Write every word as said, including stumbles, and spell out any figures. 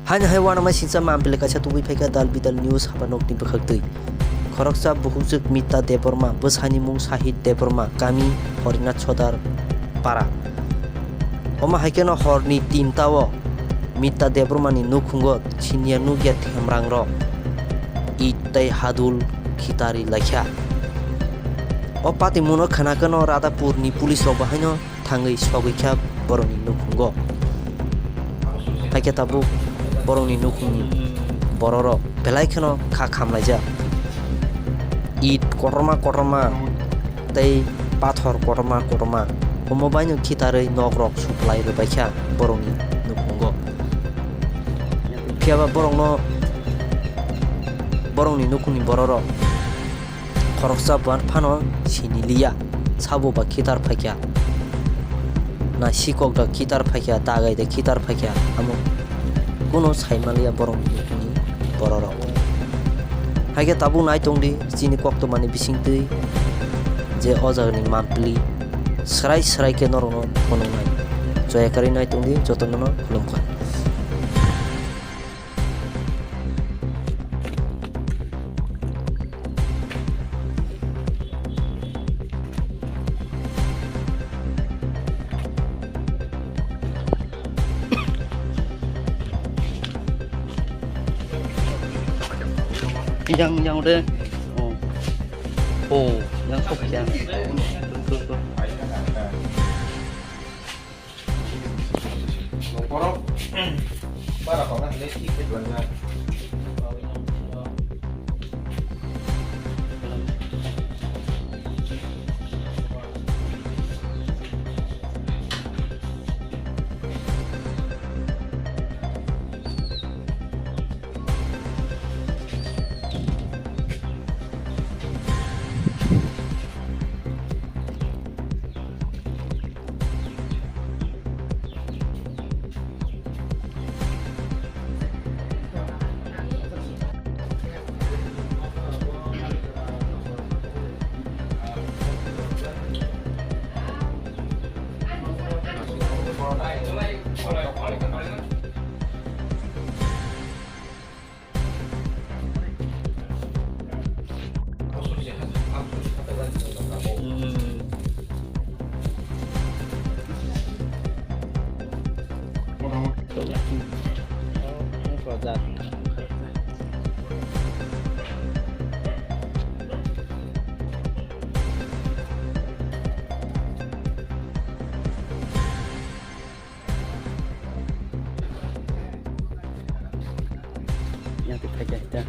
Haino hai uanama singcha mampili kaisa tubui phaikha Dal Bidal News haba nokni bwkhaktwi. Khoroksa bukhukjwk Mita Debbarma, bwsani mung Sahid Debbarma, kami Horinath Sodar para. Omo hai kheno horni tinta o Mita Debbarmani nukhungo siniya nukya themrangrok it tei hadul khitarwi laikha. O patimungo khwnakheno Radhapurni police rok bo haino thangwi sogwi kha borokni nukhungo. Hakhe tabuk borokni nukhungni bororok belai kheno kha khamlaijak. It kotorma kotorma tei pathor kotorma kotorma omo baino khitarwi nokrok suklai rwbaikha borokni nukhungo. Phiyaba borokno, borokni nukhungni bororok khoroksa buan phano siniliya, sabo ba khitar phaikha, na sikok da khitar phaikha, dagai da khitar phaikha, amo kuno saimaliya borokni nukhungni bororok. Haikhe tabuk nai tongdi chini koktwmani bisingtwi je o jagani mampli swrai swrai khe norokno phunuknai. Joya kwrwi nai tongdi, jotono no khulumkha. Yang, yang udah. Oh. Oh, yang sok yang. Tuh, tuh, tuh. Yang tu kaya kita.